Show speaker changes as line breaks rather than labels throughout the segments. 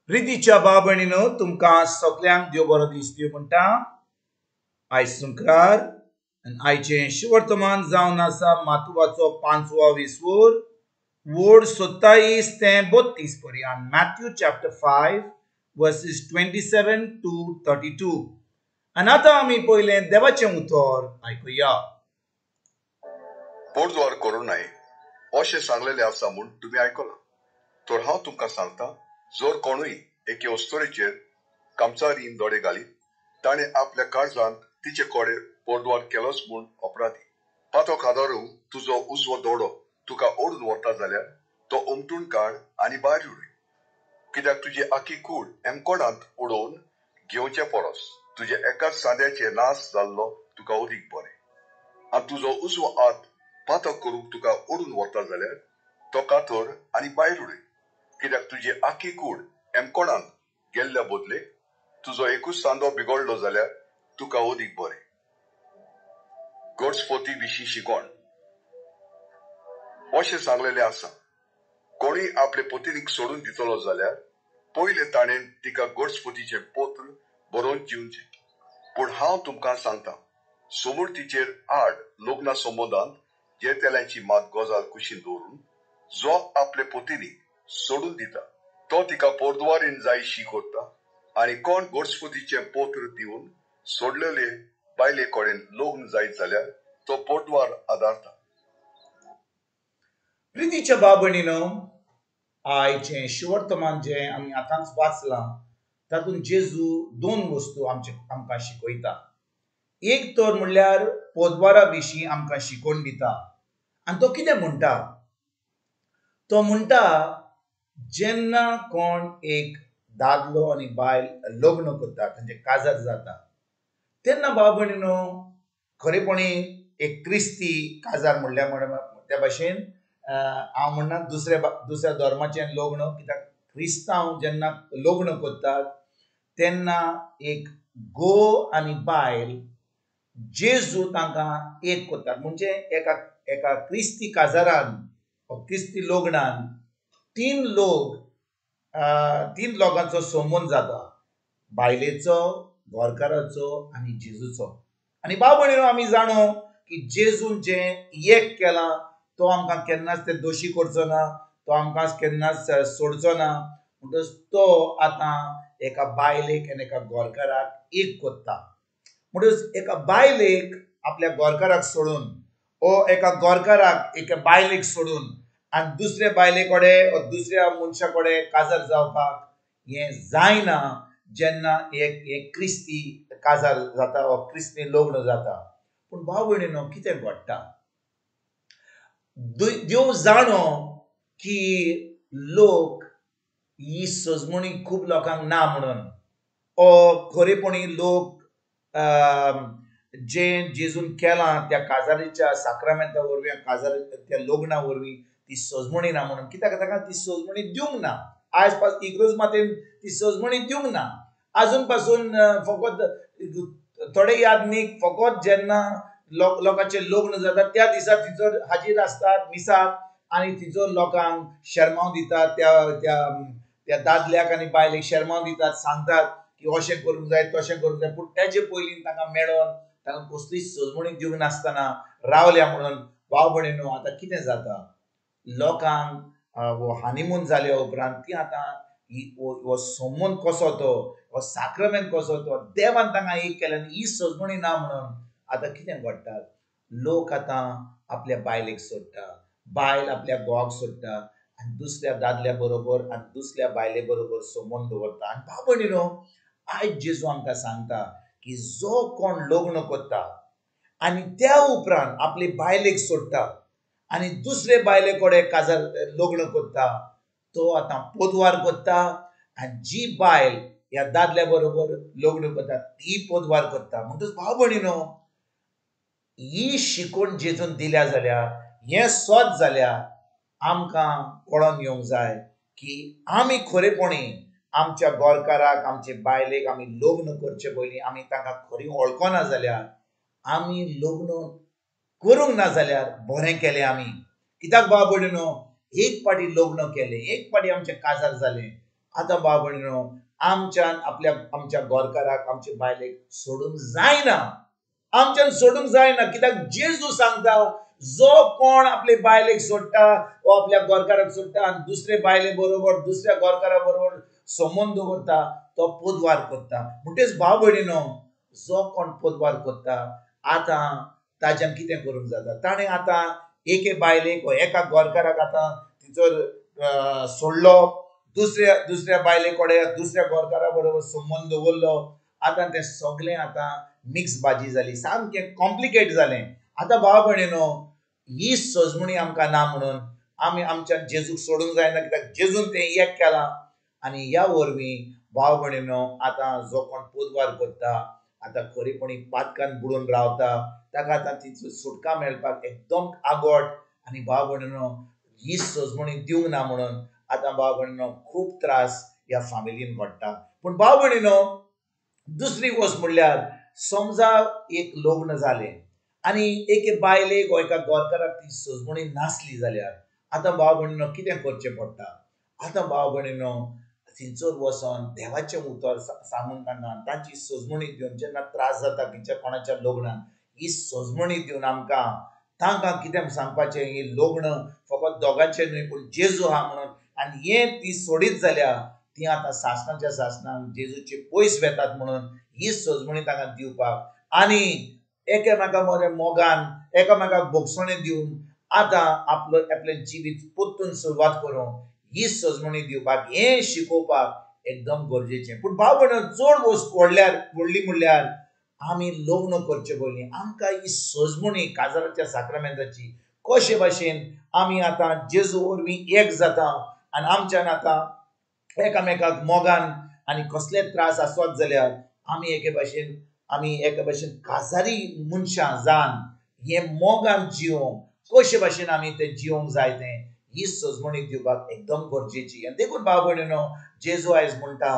प्रितीच्या भाव भयणीनो, तुमकां सगल्यांक देव बरो दीस दिवं म्हणटा. आयज शुक्रार आनी आयचें शुवर्तमान जावन आसा मातुवाचो 5वो विसवूर, वोड 27 ते 32 पर्यंत. Matthew chapter 5 verses 27 to 32. आनी आतां आमी पयलें देवाचें उतर आयकुया.
पोरद्वार करूं नये अशें सांगलेलें आसा म्हूण तुमी आयकलां, तर हांव तुमकां सांगता, जर कोणूय एके अस्तोरेचेर कामचारीन दोडे घालीत, ताणें आपल्या काळजांत तिचे कडेन पोरद्वार केलोच म्हूण अपराधी. पातक आदारूंक तुजो उजवो दोडो तुका ओडून व्हरता जाल्यार तो उमटून काड आनी भायर उडय, कित्याक तुजी आखी कूड एमकोणांत उडोवन घेवचे परस तुजे एकाच सांद्याचे नाश जाल्लो तुका अदीक बरें. आनी तुजो उजवो हात पातक करूंक तुका ओडून व्हरता जाल्यार तो कातर आनी भायर उडय, कित्याक तुजी आखी कूड एमकोणांत गेल्ल्या बदलेक तुजो एकूच सांदो बिगडलो जाल्यार तुका अदीक बरें. गडस्पोती विशीं शिकोण. अशें सांगलेलें आसा, कोणूय आपले पतिनीक सोडून दितलो जाल्यार पयलें ताणें तिका गडस्पोतीचें पत्र बरोवन दिवचें. पूण हांव तुमकां सांगता, समूर्तीचेर आड लग्ना संबंदांत जे तेलांची मात गजाल कुशीन दवरून जो आपले पतिनीक सोडून दिता तो तिका पोरद्वारीन जायशी करता, आनी कोण गोडस्पोतीचें पत्र दिवन सोडलेले बायले कडेन लग्न जायत जाल्यार तो पोरद्वार आदारता.
प्रितीच्या भाव भयणीनो, आयचें शुवर्तमान जें आमी आतांच वाचलां तातूंत जेजू दोन वस्तू आमकां शिकयता. एक तर म्हणल्यार पोदवारा विशीं आमकां शिकोवन दिता. आनी तो कितें म्हणटा? तो म्हणटा, जेन्ना कोण एक दादलो आनी बायल लग्न करता, तांचें काजार जाता, तेन्ना भाव भयणीनो खरेपणी एक क्रिस्ती काजार म्हणल्यार त्या भाशेन हांव म्हणना दुसऱ्या धर्माचें लग्न, कित्याक क्रिस्तांव जेन्ना लग्न करतात तेन्ना एक घोव आनी बायल जेजू तांकां एक करतात. म्हणजे एका एका क्रिस्ती काजारान क्रिस्ती लग्नान तीन लोकांचो संबंद जाता, बायलेचो, घरकाराचो आनी जेजूचो. आनी भाव भयणीनो, आमी जाणो की जेजून जें एक केलां तो आमकां केन्नाच ते दोशी करचो ना, तो आमकां केन्नाच सोडचो ना. म्हणटच तो आतां एका बायलेक आनी एका घरकाराक एक करता. म्हणटच एका बायलेक आपल्या घरकाराक सोडून ओ एका घरकाराक एका बायलेक सोडून आनी दुसऱ्या बायले कडेन ओ दुसऱ्या मनशा कडेन काजार जावपाक हें जायना, जेन्ना एक एक क्रिस्ती काजार जाता वा क्रिस्ती लग्न जाता. पूण भाव भयणीनो, कितें घडटा, देव जाणो की लोक ही सजमणी खूब लोकांक ना म्हणून, ओ खरेपणी लोक जें जेजून केलां त्या काजारीच्या साक्रामेंता वरवीं, काजार त्या लग्ना वरवीं ती सजमणी ना म्हणून, कित्याक ताका ती सजमणी दिवंक ना. आयज पास इग्रोज मातेन ती सजमणी दिवंक ना. आजून पासून फकत थोडे यादनीक फकत जेन्ना लोकांचें लग्न जाता त्या दिसा थंयसर हाजीर आसतात मिसाक, आनी थंयसर लोकांक शेरमांव दितात, त्या त्या त्या दादल्याक आनी बायलेक शेरमांव दितात, सांगतात की अशें करूंक जाय तशें करूंक जाय. पूण तेजे पयलीं तांकां मेळोन तांकां कसलीच सजमणी दिवंक नासतना रावल्या म्हणून भाव भयणीनो, आतां कितें जाता, लोकांक हो हनीमून जाल्या उपरांत ती आतां हो संबंद कसो तो, हो साक्रमेंत कसो तो, देवान तांकां एक केलें आनी ही सजमणी ना म्हणून आतां कितें घडटा, लोक आतां आपल्या बायलेक सोडटा, बायल आपल्या घोवाक सोडटा आनी दुसऱ्या दादल्या बरोबर आनी दुसऱ्या बायले बरोबर संबंद दवरता. आनी भाव भयणीनो, आयज जेजू आमकां सांगता की जो कोण लग्न करता आनी त्या उपरांत आपले बायलेक सोडटा आनी दुसरे बायले कडेन काजार लग्न करता, तो आतां पोदवार करता, आनी जी बायल ह्या दादल्या बरोबर लग्न करता ती पोदवार करता. म्हणटच भाव भयणीनो, ही शिकवण जेजून दिल्या जाल्यार, हें सत जाल्यार आमकां कळोन येवंक जाय की आमी खरेपणी आमच्या घरकाराक, आमचे बायलेक आमी लग्न करचे पयलीं आमी तांकां खरी वळखना जाल्यार, आमी लग्न करूंक ना जाल्यार बरें केलें आमी. कित्याक भाव भयणीनो, एक पाटी लग्न केलें, एक पाटी आमचें काजार जालें, आतां भाव भयणीनो, आमच्यान आपल्या आमच्या गोरकाराक, आमच्या बायलेक सोडूंक जायना, आमच्यान सोडूंक जायना. कित्याक जेजू सांगता, जो कोण आपले बायलेक सोडटा वो आपल्या गोरकाराक सोडटा आनी दुसरे बायले बरोबर, दुसऱ्या गोरकारा बरोबर संबंद दवरता, तो पोदवार करता. म्हणटेच भाव भयणीनो, जो कोण पोदवार करता आतां ताज्यान कितें करूंक जाता, ताणें आतां एके बायलेक वा एका गोरकाराक आतां तिचो सोडलो, दुसऱ्या दुसऱ्या बायले कडेन दुसऱ्या गोरकारा बरोबर संबंद दवरलो, आतां तें सगळें आतां मिक्स भाजी जाली, सामकें कॉम्प्लिकेट जालें. आतां भाव भयणीनो, ही सजमणी आमकां ना म्हणून आमी आमच्या जेजूक सोडूंक जायना, कित्याक जेजून तें एक केलां. आनी ह्या वरवीं भाव भयणीनो, आतां जो कोण पोदवार करता, आतां खरेपणी पातकान बुडून रावता, ताका आतां तिचो सुटका मेळपाक एकदम आगोट. आनी भाव भयणीनो, ही सजमणी दिवंक ना म्हणून आतां भाव भयणीनो खूब त्रास ह्या फामिलीन घडटा. पूण भाव भयणीनो, दुसरी वस्त म्हणल्यार, समजा एक लग्न जालें आनी एके बायलेक वा एका गोरकाराक ती सजमणी नासली जाल्यार आतां भाव भयणीनो कितें करचें पडटा? आतां भाव भयणीनो, थंयसर वचोन देवाचें उतर सांगून तांकां तांची सजमणी दिवन, जेन्ना त्रास जाता खंयच्या कोणाच्या लग्नान, ही सजमणी दिवन आमकां तांकां कितें सांगपाचें, ही लग्न फकत दोगांचें न्हय पूण जेजू आहा म्हणून. आनी हें ती सोडीत जाल्यार ती आतां सासणाच्या सासणान जेजूचे पयस वेतात म्हणून ही सजमणी तांकां दिवपाक आनी एकामेका बरें मोगान एकामेकाक भोगसणें दिवन आतां आपलो आपलें जिवीत परतून सुरवात करूंक ही सजमणी दिवपाक, हें शिकोवपाक एकदम गरजेचें. पूण भाव भयणीनो, चड वस्त व्हडल्यार व्हडली म्हणल्यार आमी लग्न करचे पयलीं आमकां ही सजमणी काजाराच्या साक्रामेंताची कशे भाशेन आमी आतां जेजू वरवीं एक जाता आनी आमच्यान आतां एकामेकाक मोगान आनी कसले त्रास आसत जाल्यार आमी एके भाशेन, आमी एके भाशेन काजारी मनशां जावन हें मोगान जिवोवंक कशे भाशेन आमी तें जिवोवंक जाय तें ही सजमणी दिवपाक एकदम गरजेची. आनी देखून भाव भयणीनो, जेजू आयज म्हणटा,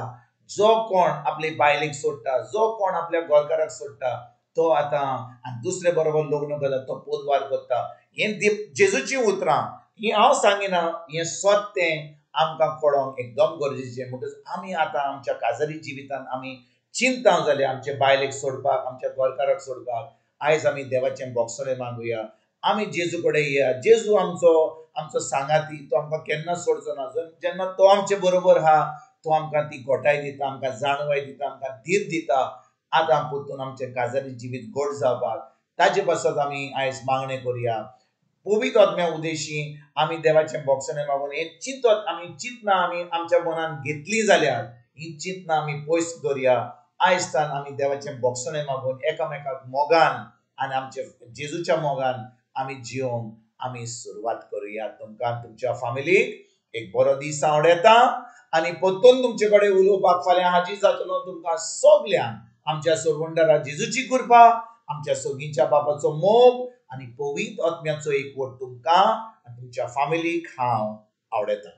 जो कोण आपले बायलेक सोडटा, जो कोण आपल्या गोरकाराक सोडटा, तो आतां आनी दुसरे बरोबर लग्न करता, तो पोदवार करता. हें जेजूचीं उतरां, ही हांव सांगिना, हें सत तें आमकां कळोंक एकदम गरजेचें. म्हणटकच आमी आतां आमच्या काजारी जिवितान आमी चिंता जाल्या आमचे बायलेक सोडपाक, आमच्या गोरकाराक सोडपाक, आयज आमी देवाचें बोगसणें मागुया, आमी जेजू कडेन येया. जेजू आमचो आमचो सांगाती, तो आमकां केन्ना सोडचो ना. जेन्ना तो आमचे बरोबर आहा, तो आमकां ती गोटाय दिता, आमकां जाणवाय दिता, आमकां धीर दिता. आतां परतून आमचें काजारी जिवीत गोड जावपाक ताजे पासत आमी आयज मागणें करुया. पवित्र आत्म्या उदेशी आमी देवाचें बोगसणें मागून हें चिंतत आमी चिंतना आमी आमच्या मनान घेतली जाल्यार ही चिंतना आमी पयस दवरया. आयज तान आमी देवाचें बोगसणें मागून एकामेकाक मोगान आनी आमच्या जेजूच्या मोगान आमी जिवोवंक आमी सुरवात करुया. तुमकां तुमच्या फामिलीक एक बरो दीस आवडटा आनी परतून तुमचे कडेन उलोवपाक फाल्यां हाजीर जातलो. तुमकां सगल्यांक आमच्या सोडवणदारा जेजूची कृपा, आमच्या सोगींच्या बापाचो मोग आनी पवित्र आत्म्याचो एकवट तुमकां आनी तुमच्या फामिलीक हांव आवडटा.